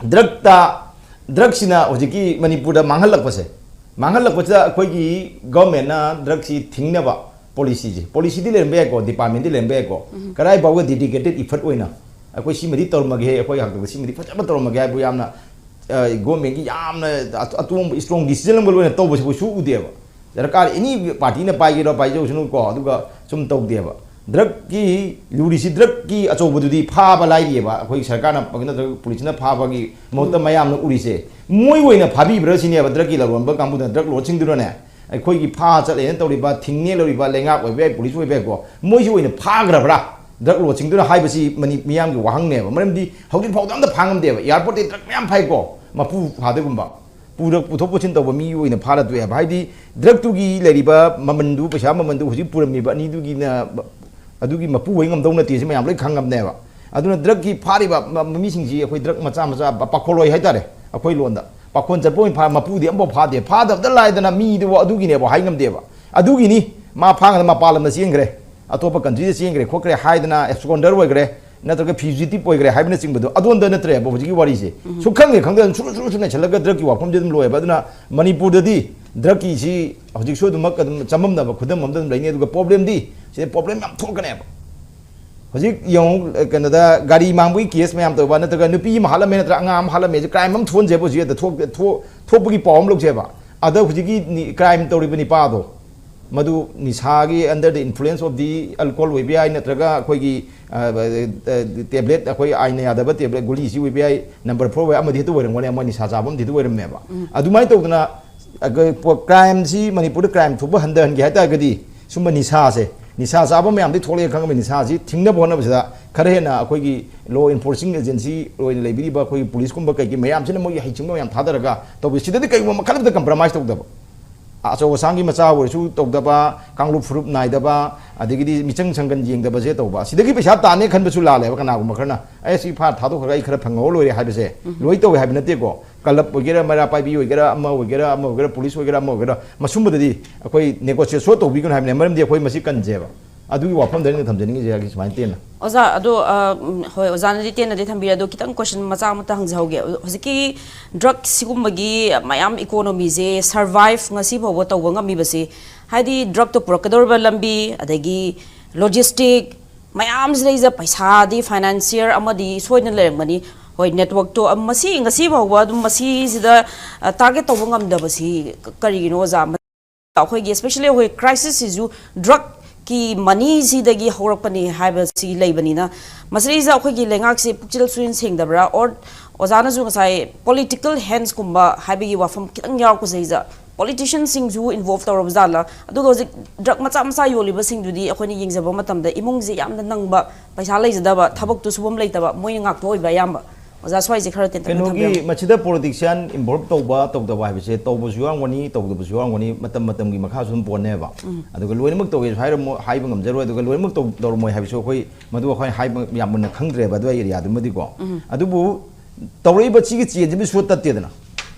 ꯗ꯭ꯔꯒꯇ, ꯗ꯭ꯔꯒꯁꯤꯅ ꯍꯧꯖꯤꯛꯀꯤ ꯃꯅꯤꯄꯨꯔꯗ ꯃꯥꯡꯍꯜꯂꯛꯄꯁꯦ, ꯃꯥꯡꯍꯜꯂꯛꯄꯁꯤꯗ ꯑꯩꯈꯣꯏꯒꯤ ꯒꯚꯔꯟꯃꯦꯟꯠꯅ ꯗ꯭ꯔꯒꯁꯤ ꯊꯤꯡꯅꯕ ꯄꯣꯂꯤꯁꯤꯁꯦ, ꯄꯣꯂꯤꯁꯤꯗꯤ ꯂꯩꯔꯝꯕ ꯌꯥꯏꯀꯣ, ꯗꯤꯄꯥꯔꯠꯃꯦꯟꯠꯇꯤ ꯂꯩꯔꯝꯕ ꯌꯥꯏꯀꯣ, ꯀꯗꯥꯏ ꯐꯥꯎꯕ ꯗꯦꯗꯤꯀꯦꯇꯦꯗ ꯏꯐꯔꯠ ꯑꯣꯏꯅ ꯑꯩꯈꯣꯏ ꯁꯤꯃꯗꯤ ꯇꯧꯔꯝꯃꯒꯦ, ꯑꯩꯈꯣꯏ ꯍꯥꯛꯇꯛꯇ ꯁꯤꯃꯗꯤ ꯐꯖꯅ ꯇꯧꯔꯝꯃꯒꯦ ꯍꯥꯏꯕ ꯌꯥꯝꯅ ꯒꯣꯔꯃꯦꯟꯒꯤ ꯌꯥꯝꯅ ꯑꯇꯣꯡꯕ ꯏꯁꯇ꯭ꯔꯣꯡ ꯗꯤꯁꯤꯖꯟ ꯑꯃꯒ ꯂꯣꯏꯅ ꯇꯧꯕꯁꯤꯕꯨ ꯁꯨ ꯎꯗꯦꯕ꯫ ꯗꯔꯀꯥꯔ ꯑꯦꯅꯤ ꯄꯥꯔꯇꯤꯅ ꯄꯥꯏꯒꯦꯔꯥ ꯄꯥꯏꯖꯧꯁꯅꯨꯀꯣ, ꯑꯗꯨꯒ ꯁꯨꯝ ꯇꯧꯗꯦꯕ꯫ ꯗ꯭ꯔꯒꯀꯤ ꯂꯨꯔꯤꯁꯤ, ꯗ꯭ꯔꯒꯀꯤ ꯑꯆꯧꯕꯗꯨꯗꯤ ꯐꯥꯕ ꯂꯥꯏꯔꯤꯑꯕ, ꯑꯩꯈꯣꯏ ꯁꯔꯀꯥꯔꯅ ꯅꯠꯇ꯭ꯔꯒ ꯄꯨꯂꯤꯁꯅ ꯐꯥꯕꯒꯤ ꯃꯍꯨꯠꯇ ꯃꯌꯥꯝꯅ ꯎꯔꯤꯁꯦ, ꯃꯣꯏ ꯑꯣꯏꯅ ꯐꯥꯕꯤꯕ꯭ꯔꯥ ꯁꯤꯅꯦꯕ꯫ ꯗ꯭ꯔꯒꯀꯤ ꯂꯂꯣꯟꯕ ꯀꯥꯡꯕꯨꯗꯨꯅ, ꯗ꯭ꯔꯒ ꯂꯣꯠꯁꯤꯡꯗꯨꯅꯅꯦ, ꯑꯩꯈꯣꯏꯒꯤ ꯐꯥ ꯆꯠꯂꯦꯅ ꯇꯧꯔꯤꯕ, ꯊꯤꯡꯅꯦ ꯂꯧꯔꯤꯕ, ꯂꯩꯉꯥꯛ ꯑꯣꯏꯕ ꯌꯥꯏ, ꯄꯨꯂꯤꯁ ꯑꯣꯏꯕ ꯌꯥꯏꯀꯣ, ꯃꯣꯏꯁꯤ ꯑꯣꯏꯅ ꯐꯥꯈ꯭ꯔꯕ꯭ꯔꯥ ꯗ꯭ꯔꯒ ꯂꯣꯠꯁꯤꯡꯗꯨꯅ ꯍꯥꯏꯕꯁꯤ ꯃꯅꯤ-, ꯃꯤꯌꯥꯝꯒꯤ ꯋꯥꯍꯪꯅꯦꯕ꯫ ꯃꯔꯝꯗꯤ ꯍꯧꯖꯤꯛ ꯐꯥꯎꯗ ꯑꯝꯇ ꯐꯥ ꯉꯝꯗꯦꯕ꯫ ꯑꯦꯌꯥꯔꯄꯣꯔꯠꯇꯤ ꯗ꯭ꯔꯒ ꯃꯌꯥꯝ ꯐꯥꯏꯀꯣ, ꯃꯄꯨ ꯐꯥꯗꯒꯨꯝꯕ꯫ ꯄꯨꯔ-, ꯄꯨꯊꯣꯛ ꯄꯨꯁꯤꯟ ꯇꯧꯕ ꯃꯤ ꯑꯣꯏꯅ ꯐꯥꯔ ꯇꯣꯛꯑꯦꯕ꯫ ꯍꯥꯏꯗꯤ ꯗ꯭ꯔꯒꯇꯨꯒꯤ ꯂꯩꯔꯤꯕ ꯃꯃꯟꯗꯨ, ꯄꯩꯁꯥ ꯃꯃꯟꯗꯨ ꯍꯧꯖꯤꯛ ꯄꯨꯔꯝꯃꯤꯕ ꯑꯅꯤꯗꯨꯒꯤꯅ, ꯑꯗꯨꯒꯤ ꯃꯄꯨ ꯑꯣꯏ ꯉꯝꯗꯧ ꯅꯠꯇꯦ, ꯁꯤ ꯃꯌꯥꯝ ꯂꯣꯏ ꯈꯪꯉꯕꯅꯦꯕ꯫ ꯑꯗꯨꯅ ꯗ꯭ꯔꯒꯀꯤ ꯐꯥꯔꯤꯕ ꯃ-, ꯃꯤꯁꯤꯡꯁꯤ ꯑꯩꯈꯣꯏ ꯗ꯭ꯔꯒ ꯃꯆꯥ ꯃꯆꯥ ꯄ-, ꯄꯥꯈꯣꯜꯂꯣꯏ ꯍꯥꯏꯇꯥꯔꯦ, ꯑꯩꯈꯣꯏ ꯂꯣꯟꯗ꯫ ꯄꯥꯈꯣꯟ ꯆꯠꯄ ꯑꯣꯏꯅ ꯐꯥ-, ꯃꯄꯨꯗꯤ ꯑꯃꯐꯥꯎ ꯐꯥꯗꯦ꯫ ꯐꯥꯗꯕꯗ ꯂꯥꯏꯗꯅ ꯃꯤꯗꯨꯕꯨ ꯑꯗꯨꯒꯤꯅꯦꯕ ꯍꯥꯏ ꯉꯝꯗꯦꯕ꯫ ꯑꯗꯨꯒꯤꯅꯤ ꯃꯥ ꯐꯥꯉꯗ ꯃꯄꯥꯟ ꯂꯝꯗ ꯆꯦꯟꯈ꯭ꯔꯦ, ꯑꯇꯣꯞꯄ ꯀꯟꯇ꯭ꯔꯤꯗ ꯆꯦꯟꯈ꯭ꯔꯦ ꯈꯣꯠꯈ꯭ꯔꯦ ꯍꯥꯏꯗꯅ ꯑꯦꯕꯁꯀꯣꯟꯗꯔ ꯑꯣꯏꯈ꯭ꯔꯦ, ꯅꯠꯇ꯭ꯔꯒ ꯐ꯭ꯌꯨꯖꯤꯇꯤꯚ ꯑꯣꯏꯈ꯭ꯔꯦ ꯍꯥꯏꯕꯅꯆꯤꯡꯕꯗꯣ ꯑꯗꯣꯝꯗ ꯅꯠꯇ꯭ꯔꯦꯕ ꯍꯧꯖꯤꯛꯀꯤ ꯋꯥꯔꯤꯁꯦ꯫ ꯁꯨꯛꯈꯪ ꯍꯦꯛ ꯈꯪꯗꯅ ꯁꯨꯔꯨ ꯁꯨꯔꯨ ꯁꯨꯔꯨ ꯅꯩꯁꯜꯂꯒ ꯗ꯭ꯔꯒꯀꯤ ꯋꯥꯐꯝꯁꯦ ꯑꯗꯨꯝ ꯂꯣꯏꯑꯦꯕ꯫ ꯑꯗꯨꯅ ꯃꯅꯤꯄꯨꯔꯗꯗꯤ ꯗ꯭ꯔꯒꯀꯤꯁꯤ ꯍꯧꯖꯤꯛꯁꯨ ꯑꯗꯨꯃꯛ ꯑꯗꯨꯝ ꯆꯃꯝꯅꯕ ꯈꯨꯗꯝ ꯑꯃꯗ ꯑꯗꯨꯝ ꯂꯩꯅꯤ꯫ ꯑꯗꯨꯒ ꯄ꯭ꯔꯣꯕ꯭ꯂꯦꯝꯗꯤ, ꯁꯤꯗ ꯄ꯭ꯔꯣꯕ꯭ꯂꯦꯝ ꯌꯥꯝ ꯊꯣꯛꯀꯅꯦꯕ꯫ ꯍꯧꯖꯤꯛ ꯌꯦꯡꯉꯨ, ꯑ, ꯀꯩꯅꯣꯗ ꯒꯥꯔꯤ ꯃꯥꯡꯕꯒꯤ ꯀꯦꯁ ꯃꯌꯥꯝ ꯇꯧꯕ, ꯅꯠꯇ꯭ꯔꯒ ꯅꯨꯄꯤ ꯑꯃ ꯍꯥꯠꯂꯝꯃꯦ, ꯅꯠꯇ꯭ꯔꯒ ꯑꯉꯥꯡ ꯑꯃ ꯍꯥꯠꯂꯝꯃꯦ, ꯁꯤ ꯀ꯭ꯔꯥꯏꯝ ꯑꯃ ꯊꯣꯛꯍꯟꯁꯦꯕ ꯍꯧꯖꯤꯛ꯫ ꯑꯗ ꯊꯣꯛ-, ꯊꯣꯛ-, ꯊꯣꯛꯄꯒꯤ ꯄꯥꯎ ꯑꯃ ꯂꯧꯁꯦꯕ꯫ ꯑꯗ ꯍꯧꯖꯤꯛꯀꯤ ꯅꯤ-, ꯀ꯭ꯔꯥꯏꯝ ꯇꯧꯔꯤꯕ ꯅꯤꯄꯥꯗꯣ, ꯃꯗꯨ ꯅꯤꯁꯥꯒꯤ under the influence of the alcohol ꯑꯣꯏꯕ ꯌꯥꯏ, ꯅꯠꯇ꯭ꯔꯒ ꯑꯩꯈꯣꯏꯒꯤ, ꯑ, ꯑ, ꯇꯦꯕ꯭ꯂꯦꯠ, ꯑꯩꯈꯣꯏ ꯑꯥꯏꯟꯅ ꯌꯥꯗꯕ ꯇꯦꯕ꯭ꯂꯦꯠ ꯒꯨꯂꯤꯁꯤ ꯑꯣꯏꯕ ꯌꯥꯏ, ꯅꯝꯕꯔ ꯐꯣꯔ ꯑꯣꯏ, ꯑꯃꯗꯤ ꯍꯦꯛꯇ ꯑꯣꯏꯔꯝꯒꯅꯤ, ꯑꯃ ꯅꯤꯁꯥ ꯆꯥꯕ ꯑꯃꯗꯤ ꯍꯦꯛꯇ ꯑꯣꯏꯔꯝꯃꯦꯕ꯫ ꯑꯗꯨꯃꯥꯏꯅ ꯇꯧꯗꯅ ꯑꯩꯈꯣꯏ ꯄꯣ-, ꯀ꯭ꯔꯥꯏꯝꯁꯤ ꯃꯅꯤꯄꯨꯔꯗ ꯀ꯭ꯔꯥꯏꯝ ꯊꯣꯛꯄ ꯍꯟꯊꯍꯟꯒꯦ ꯍꯥꯏ ꯇꯥꯔꯒꯗꯤ ꯁꯨꯝꯕ ꯅꯤꯁꯥꯁꯦ, ꯅꯤꯁꯥ ꯆꯥꯕ ꯃꯌꯥꯝꯗꯒꯤ ꯊꯣꯛꯂꯛꯑꯦ ꯈꯪꯉꯕꯅꯤ, ꯅꯤꯁꯥꯁꯤ ꯊꯤꯡꯅꯕ ꯍꯣꯠꯅꯕꯁꯤꯗ ꯈꯔ ꯍꯦꯟꯅ ꯑꯩꯈꯣꯏꯒꯤ law enforcing agency ꯑꯣꯏꯅ ꯂꯩꯕꯤꯔꯤꯕ ꯑꯩꯈꯣꯏꯒꯤ ꯄꯨꯂꯤꯁꯀꯨꯝꯕ ꯀꯩꯒꯤ ꯃꯌꯥꯝꯁꯤꯅ ꯃꯣꯏꯒꯤ ꯍꯩꯁꯤꯡꯕ ꯃꯌꯥꯝ ꯊꯥꯗꯔꯒ ꯇꯧꯕꯤ꯫ ꯁꯤꯗꯗꯤ ꯀꯩꯒꯨꯝꯕ ꯃꯈꯜ ꯑꯃꯗ compromise ꯇꯧꯗꯕ, ꯑꯆꯧ ꯑꯁꯥꯡꯒꯤ ꯃꯆꯥ ꯑꯣꯏꯔꯁꯨ ꯇꯧꯗꯕ, ꯀꯥꯡꯂꯨꯞ ꯐꯨꯔꯨꯞ ꯅꯥꯏꯗꯕ, ꯑꯗꯒꯤꯗꯤ ꯃꯤꯆꯪ ꯁꯪꯒꯟ ꯌꯦꯡꯗꯕꯁꯦ ꯇꯧꯕ꯫ ꯁꯤꯗꯒꯤ ꯄꯩꯁꯥ ꯇꯥꯟꯅꯦ ꯈꯟꯕꯁꯨ ꯂꯥꯜꯂꯦꯕ꯫ ꯀꯅꯥꯒꯨꯝꯕ ꯈꯔꯅ, "ꯑꯦ, ꯁꯤ ꯐꯥ ꯊꯥꯗꯣꯛꯈ꯭ꯔꯒ ꯑꯩ ꯈꯔ ꯐꯪꯍꯧꯔ ꯂꯣꯏꯔꯦ" ꯍꯥꯏꯕꯁꯦ ꯂꯣꯏ ꯇꯧꯋꯦ ꯍꯥꯏꯕ ꯅꯠꯇꯦꯀꯣ꯫ ꯀ꯭ꯂꯕ ꯑꯣꯏꯒꯦꯔꯥ, ꯃꯩꯔꯥ ꯄꯥꯏꯕꯤ ꯑꯣꯏꯒꯦꯔꯥ, ꯑꯃ ꯑꯣꯏꯒꯦꯔꯥ, ꯑꯃ ꯑꯣꯏꯒꯦꯔꯥ, ꯄꯨꯂꯤꯁ ꯑꯣꯏꯒꯦꯔꯥ, ꯑꯃ ꯑꯣꯏꯒꯦꯔꯥ, ꯃꯁꯨꯝꯕꯗꯗꯤ ꯑꯩꯈꯣꯏ negotiate ꯁꯣꯏ ꯇꯧꯕꯤꯒꯅꯨ ꯍꯥꯏꯕꯅꯦ꯫ ꯃꯔꯝꯗꯤ ꯑꯩꯈꯣꯏ ꯃꯁꯤ ꯀꯟꯖꯦꯕ꯫ ꯑꯗꯨꯒꯤ ꯋꯥꯐꯝꯗ ꯑꯩꯅ ꯊꯝꯖꯅꯤꯡꯉꯤꯁꯦ ꯁꯨꯃꯥꯏꯅ ꯇꯦꯟꯅ꯫ ꯑꯣꯖꯥ ꯑꯗꯣ ꯑ, ꯎꯝ, ꯍꯣꯏ, ꯑꯣꯖꯥꯅꯗꯤ ꯇꯦꯟꯅꯗꯤ ꯊꯝꯕꯤꯔꯦ꯫ ꯑꯗꯣ ꯈꯤꯇꯪ ꯀꯣꯏꯁꯟ ꯃꯆꯥ ꯑꯃꯇ ꯍꯪꯖꯍꯧꯒꯦ꯫ ꯍꯧꯖꯤꯛꯀꯤ ꯗ꯭ꯔꯒ ꯁꯤꯒꯨꯝꯕꯒꯤ ꯃꯌꯥꯝ ꯏꯀꯣꯅꯣꯃꯤꯁꯦ ꯁꯔꯚꯥꯏꯚ ꯉꯁꯤ ꯐꯥꯎꯕ ꯇꯧꯕ ꯉꯝꯃꯤꯕꯁꯤ ꯍꯥꯏꯗꯤ ꯗ꯭ꯔꯒꯇꯣ ꯄꯨꯔꯛꯀꯗꯧꯔꯤꯕ ꯂꯝꯕꯤ, ꯑꯗꯒꯤ ꯂꯣꯖꯤꯁꯇꯤꯛ ꯃꯌꯥꯝꯁꯤꯗꯩꯁꯤꯗ ꯄꯩꯁꯥꯗꯤ, ꯐꯥꯏꯅꯥꯟꯁꯤꯌꯔ ꯑꯃꯗꯤ ꯁꯣꯏꯗꯅ ꯂꯩꯔꯝꯒꯅꯤ꯫ ꯍꯣꯏ, ꯅꯦꯠꯋꯥꯛꯇꯣ ꯃꯁꯤ ꯉꯁꯤ ꯐꯥꯎꯕ ꯑꯗꯨꯝ ꯃꯁꯤꯁꯤꯗ ꯇꯥꯔꯒꯦꯠ ꯇꯧꯕ ꯉꯝꯗꯕꯁꯤ ꯀꯔꯤꯒꯤꯅꯣ ꯑꯣꯖꯥ? ꯑꯩꯈꯣꯏꯒꯤ especially ꯑꯩꯈꯣꯏ ꯀ꯭ꯔꯥꯏꯁꯤꯁꯁꯤꯁꯨ ꯗ꯭ꯔꯒꯀꯤ ꯃꯅꯤꯁꯤꯗꯒꯤ ꯍꯧꯔꯛꯄꯅꯤ ꯍꯥꯏꯕꯁꯤ ꯂꯩꯕꯅꯤꯅ, ꯃꯁꯤꯗꯩꯁꯤꯗ ꯑꯩꯈꯣꯏꯒꯤ ꯂꯩꯉꯥꯛꯁꯦ ꯄꯨꯛꯆꯦꯜ ꯁꯣꯏꯅ ꯁꯦꯡꯗꯕ꯭ꯔꯥ? ꯑꯣꯔ ꯑꯣꯖꯥꯅꯁꯨ ꯉꯁꯥꯏ ꯄꯣꯂꯤꯇꯤꯀꯦꯜ ꯍꯦꯟꯁꯀꯨꯝꯕ ꯍꯥꯏꯕꯒꯤ ꯋꯥꯐꯝ ꯈꯤꯇꯪ ꯌꯥꯎꯔꯛꯄꯁꯤꯗꯩꯁꯤꯗ ꯄꯣꯂꯤꯇꯤꯁꯤꯌꯟꯁꯤꯡꯁꯨ ꯏꯟꯚꯣꯜꯕ ꯇꯧꯔꯕ ꯖꯥꯠꯂꯥ? ꯑꯗꯨꯒ ꯍꯧꯖꯤꯛ ꯗ꯭ꯔꯒ ꯃꯆꯥ ꯃꯆꯥ ꯌꯣꯜꯂꯤꯕꯁꯤꯡꯗꯨꯗꯤ ꯑꯩꯈꯣꯏꯅ ꯌꯦꯡꯖꯕ ꯃꯇꯝꯗ ꯏꯃꯨꯡꯁꯦ ꯌꯥꯝꯅ ꯅꯪꯕ, ꯄꯩꯁꯥ ꯂꯩꯖꯗꯕ, ꯊꯕꯛꯇꯨ ꯁꯨꯐꯝ ꯂꯩꯇꯕ, ꯃꯣꯏꯅ ꯉꯥꯛꯇ ꯑꯣꯏꯕ ꯑꯌꯥꯝꯕ꯫ ꯑꯣꯖꯥ, ꯁ꯭ꯋꯥꯏꯁꯦ ꯈꯔ ꯇꯦꯟꯇꯛꯅ ꯀꯩꯅꯣꯒꯤ ꯊꯝꯕꯤꯔꯝꯃꯨ꯫ ꯃꯁꯤꯗ ꯄꯣꯂꯤꯇꯤꯛꯁꯤꯌꯥꯟ ꯏꯟꯚꯣꯜꯕ ꯇꯧꯕ ꯇꯧꯗꯕ ꯍꯥꯏꯕꯁꯦ ꯇꯧꯕꯁꯨ ꯌꯥꯎꯔꯝꯒꯅꯤ, ꯇꯧꯗꯕꯁꯨ ꯌꯥꯎꯔꯝꯒꯅꯤ, ꯃꯇꯝ ꯃꯇꯝꯒꯤ ꯃꯈꯥꯁꯨ ꯑꯗꯨꯝ ꯄꯣꯟꯅꯦꯕ꯫ ꯑꯗꯨꯒ ꯂꯣꯏꯅꯃꯛ ꯇꯧꯋꯦꯁꯨ ꯍꯥꯏꯔꯝꯃꯣ-, ꯍꯥꯏꯕ ꯉꯝꯖꯔꯣꯏ꯫ ꯑꯗꯨꯒ ꯂꯣꯏꯅꯃꯛ ꯇꯧ-, ꯇꯧꯔꯝꯃꯣꯏ ꯍꯥꯏꯕꯁꯨ ꯑꯩꯈꯣꯏ, ꯃꯗꯨ ꯑꯩꯈꯣꯏ ꯍꯥꯏꯕ ꯌꯥꯝ ꯃꯨꯟꯅ ꯈꯪꯗ꯭ꯔꯦꯕ ꯑꯗꯨ ꯑꯦꯔꯤꯌꯥꯗꯨꯃꯗꯤꯀꯣ꯫ ꯑꯗꯨꯕꯨ ꯇꯧꯔꯛꯏꯕ ꯁꯤꯒꯤ ꯆꯦꯟꯁꯤꯃꯗꯤ ꯁꯨꯡꯇꯠ ꯇꯠꯇꯦꯗꯅ꯫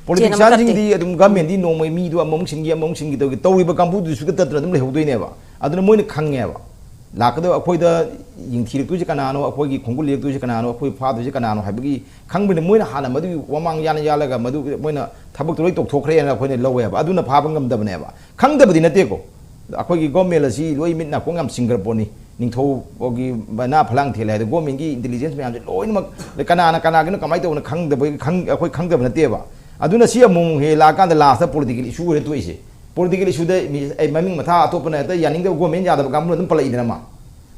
ꯄꯣꯂꯤꯇꯤꯛꯁꯤꯌꯥꯟꯁꯤꯡꯗꯤ ꯑꯗꯨꯝ ꯒꯃꯦꯟꯗꯤ ꯅꯣꯡꯃꯩ ꯃꯤꯗꯨ ꯑꯃꯃꯨꯛ ꯁꯤꯟꯈꯤ, ꯑꯃꯃꯨꯛ ꯁꯤꯟꯈꯤ ꯇꯧꯒꯤ, ꯇꯧꯔꯤꯕ ꯀꯥꯡꯕꯨꯗꯨꯗꯤ ꯁꯨꯡꯇꯠ ꯇꯠꯇꯅ ꯑꯗꯨꯝ ꯂꯩꯍꯧꯗꯣꯏꯅꯦꯕ꯫ ꯑꯗꯨꯅ ꯃꯣꯏꯅ ꯈꯪꯉꯦꯕ꯫ ꯂꯥꯛꯀꯗꯕ ꯑꯩꯈꯣꯏꯗ ꯌꯦꯡꯊꯤꯔꯛꯇꯣꯏꯁꯦ ꯀꯅꯥꯅꯣ, ꯑꯩꯈꯣꯏꯒꯤ ꯈꯣꯡꯒꯨꯜ ꯂꯤꯔꯛꯇꯣꯏꯁꯦ ꯀꯅꯥꯅꯣ, ꯑꯩꯈꯣꯏ ꯐꯥꯗꯣꯏꯁꯦ ꯀꯅꯥꯅꯣ ꯍꯥꯏꯕꯒꯤ ꯈꯪꯕꯅꯤ꯫ ꯃꯣꯏꯅ ꯍꯥꯟꯅ ꯃꯗꯨꯒꯤ ꯃꯃꯥꯡ ꯌꯥꯅ ꯌꯥꯜꯂꯒ ꯃꯗꯨ ꯃꯣꯏꯅ ꯊꯕꯛꯇꯣ ꯂꯣꯏ ꯇꯧꯊꯣꯛꯈ꯭ꯔꯦꯅ ꯑꯩꯈꯣꯏꯅ ꯂꯧꯋꯦꯕ꯫ ꯑꯗꯨꯅ ꯐꯥꯕ ꯉꯝꯗꯕꯅꯦꯕ꯫ ꯈꯪꯗꯕꯗꯤ ꯅꯠꯇꯦꯀꯣ꯫ ꯑꯩꯈꯣꯏꯒꯤ ꯒꯣꯔꯃꯦꯟ ꯑꯁꯤ ꯂꯣꯏ ꯃꯤꯠ ꯅꯥꯀꯣꯡ ꯌꯥꯝ ꯁꯤꯡꯈ꯭ꯔ ꯄꯣꯠꯅꯤ꯫ ꯅꯤꯡꯊꯧꯒꯤ ꯃꯅꯥ ꯐꯂꯥꯡ ꯊꯦꯜꯂꯦ ꯍꯥꯏꯗꯣ ꯒꯣꯔꯃꯦꯟꯒꯤ ꯏꯟꯇꯦꯂꯤꯖꯦꯟꯁ ꯃꯌꯥꯝꯁꯦ ꯂꯣꯏꯅꯃꯛ ꯀꯅꯥꯅ ꯀꯅꯥꯒꯤꯅꯣ ꯀꯃꯥꯏꯅ ꯇꯧꯕꯅꯣ ꯈꯪꯗꯕ, ꯈꯪ-, ꯑꯩꯈꯣꯏ ꯈꯪꯗꯕ ꯅꯠꯇꯦꯕ꯫ ꯑꯗꯨꯅ ꯁꯤ ꯑꯃꯨꯛ ꯍꯦꯛ ꯂꯥꯛꯑꯀꯥꯟꯗ ꯂꯥꯁꯇ ꯄꯣꯂꯤꯇꯤꯀꯦꯜ ꯏꯁꯨ ꯑꯣꯏꯔ ꯊꯣꯛꯏꯁꯦ꯫ ꯄꯣꯂꯤꯇꯤꯀꯦꯜ ꯏꯁꯨꯗ ꯃꯤ-, ꯑꯩ ꯃꯃꯤꯡ ꯃꯊꯥ ꯑꯇꯣꯞꯄꯅ ꯍꯦꯛꯇ ꯌꯥꯅꯤꯡꯗꯕ ꯒꯣꯔꯃꯦꯟ ꯌꯥꯗꯕ ꯀꯥꯡꯕꯨꯅ ꯑꯗꯨꯝ ꯄꯜꯂꯛꯏꯗꯅ ꯃꯥ꯫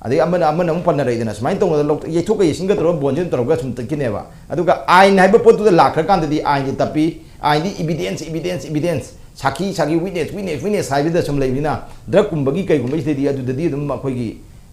ꯑꯗꯩ ꯑꯃꯅ, ꯑꯃꯅ ꯑꯃꯨꯛ ꯄꯟꯅꯔꯛꯏꯗꯅ꯫ ꯁꯨꯃꯥꯏꯅ ꯇꯧꯅ ꯂꯧ-, ꯌꯩꯊꯣꯛꯀ ꯌꯩꯁꯤꯟꯒ ꯇꯧꯔꯒ ꯕꯣꯟꯁꯦ ꯑꯗꯨꯝ ꯇꯧꯔꯒ ꯁꯨꯝ ꯇꯠꯈꯤꯅꯦꯕ꯫ ꯑꯗꯨꯒ ꯑꯥꯏꯟ ꯍꯥꯏꯕ ꯄꯣꯠꯇꯨꯗ ꯂꯥꯛꯈ꯭ꯔꯀꯥꯟꯗꯗꯤ ꯑꯥꯏꯟꯗꯤ ꯇꯞꯄꯤ꯫ ꯑꯥꯏꯟꯗꯤ evidence, evidence, evidence, ꯁꯥꯈꯤ, ꯁꯥꯈꯤ, witness, witness, witness ꯍꯥꯏꯕꯗ ꯁꯨꯝ ꯂꯩꯕꯅꯤꯅ ꯗ꯭ꯔꯒꯀꯨꯝꯕꯒꯤ ꯀꯩꯒꯨꯝꯕꯁꯤꯗꯗꯤ ꯑꯗꯨꯗꯗꯤ ꯑꯗꯨꯝ ꯑꯩꯈꯣꯏꯒꯤ,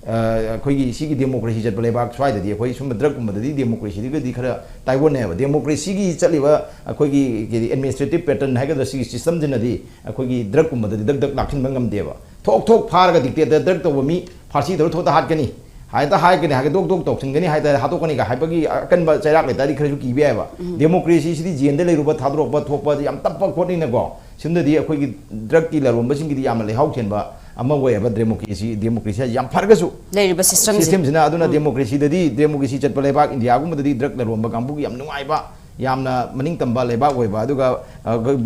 ꯑ, ꯑꯩꯈꯣꯏꯒꯤ ꯁꯤꯒꯤ ꯗꯦꯃꯣꯀ꯭ꯔꯦꯁꯤ ꯆꯠꯄ ꯂꯩꯕꯥꯛ ꯁ꯭ꯋꯥꯏꯗꯗꯤ ꯑꯩꯈꯣꯏ ꯁꯨꯝꯕ ꯗ꯭ꯔꯒꯀꯨꯝꯕꯗꯗꯤ ꯗꯦꯃꯣꯀ꯭ꯔꯦꯁꯤꯗꯒꯗꯤ ꯈꯔ ꯇꯥꯏꯑꯣꯟꯅꯩꯑꯕ꯫ ꯗꯦꯃꯣꯀ꯭ꯔꯦꯁꯤꯒꯤ ꯆꯠꯂꯤꯕ ꯑꯩꯈꯣꯏꯒꯤ ꯑꯦꯗꯃꯤꯅꯤꯁꯇ꯭ꯔꯦꯇꯤꯞ ꯄꯦꯇꯔꯟ ꯍꯥꯏꯒꯗ꯭ꯔꯥ, ꯁꯤꯒꯤ ꯁꯤꯁꯇꯝꯁꯤꯅꯗꯤ ꯑꯩꯈꯣꯏꯒꯤ ꯗ꯭ꯔꯒꯀꯨꯝꯕꯗꯗꯤ ꯗꯛ ꯗꯛ ꯂꯥꯛꯁꯤꯟꯕ ꯉꯝꯗꯦꯕ꯫ ꯊꯣꯛ ꯊꯣꯛ ꯐꯥꯔꯒ ꯗꯤꯛꯇꯦꯇꯔ ꯗ꯭ꯔꯒ ꯇꯧꯕ ꯃꯤ ꯐꯥꯔꯁꯤ ꯇꯧꯔ ꯊꯣꯛꯇ ꯍꯥꯠꯀꯅꯤ, ꯍꯦꯛꯇ ꯍꯥꯏꯒꯅꯤ, ꯍꯥꯏꯒ ꯗꯣꯛ ꯗꯣꯛ ꯇꯧꯁꯤꯟꯒꯅꯤ ꯍꯥꯏꯇꯥꯔꯦ, ꯍꯥꯠꯇꯣꯛꯀꯅꯤꯒ ꯍꯥꯏꯕꯒꯤ ꯑꯀꯟꯕ ꯆꯩꯔꯥꯛ ꯂꯩꯇꯥꯔꯗꯤ ꯈꯔꯁꯨ ꯀꯤꯕ ꯌꯥꯏꯕ꯫ ꯗꯦꯃꯣꯀ꯭ꯔꯦꯁꯤꯁꯤꯗꯤ ꯖꯦꯜꯗ ꯂꯩꯔꯨꯕ, ꯊꯥꯗꯣꯔꯛꯄ, ꯊꯣꯛꯄ ꯌꯥꯝ ꯇꯞꯄ ꯄꯣꯠꯅꯤꯅꯀꯣ꯫ ꯁꯤꯝꯗꯗꯤ ꯑꯩꯈꯣꯏꯒꯤ ꯗ꯭ꯔꯒꯀꯤ ꯂꯂꯣꯟꯕꯁꯤꯡꯒꯤꯗꯤ ꯌꯥꯝꯅ ꯂꯩꯍꯥꯎ ꯆꯦꯟꯕ ꯑꯃ ꯑꯣꯏꯌꯦꯕ ꯗꯦꯃꯣꯀ꯭ꯔꯦꯁꯤ, ꯗꯦꯃꯣꯀ꯭ꯔꯦꯁꯤ ꯌꯥꯝ ꯐꯔꯒꯁꯨ ꯂꯩꯔꯤꯕ ꯁꯤꯁꯇꯦꯝꯁꯦ꯫ ꯁꯤꯁꯇꯦꯝꯁꯤꯅ꯫ ꯑꯗꯨꯅ ꯗꯦꯃꯣꯀ꯭ꯔꯦꯁꯤꯗꯗꯤ, ꯗꯦꯃꯣꯀ꯭ꯔꯦꯁꯤ ꯆꯠꯄ ꯂꯩꯕꯥꯛ ꯏꯟꯗꯤꯌꯥꯒꯨꯝꯕꯗꯗꯤ ꯗ꯭ꯔꯒ ꯂꯂꯣꯟꯕ ꯀꯥꯡꯕꯨꯒꯤ ꯌꯥꯝ ꯅꯨꯡꯉꯥꯏꯕ, ꯌꯥꯝꯅ ꯃꯅꯤꯡ ꯇꯝꯕ ꯂꯩꯕꯥꯛ ꯑꯣꯏꯕ꯫ ꯑꯗꯨꯒ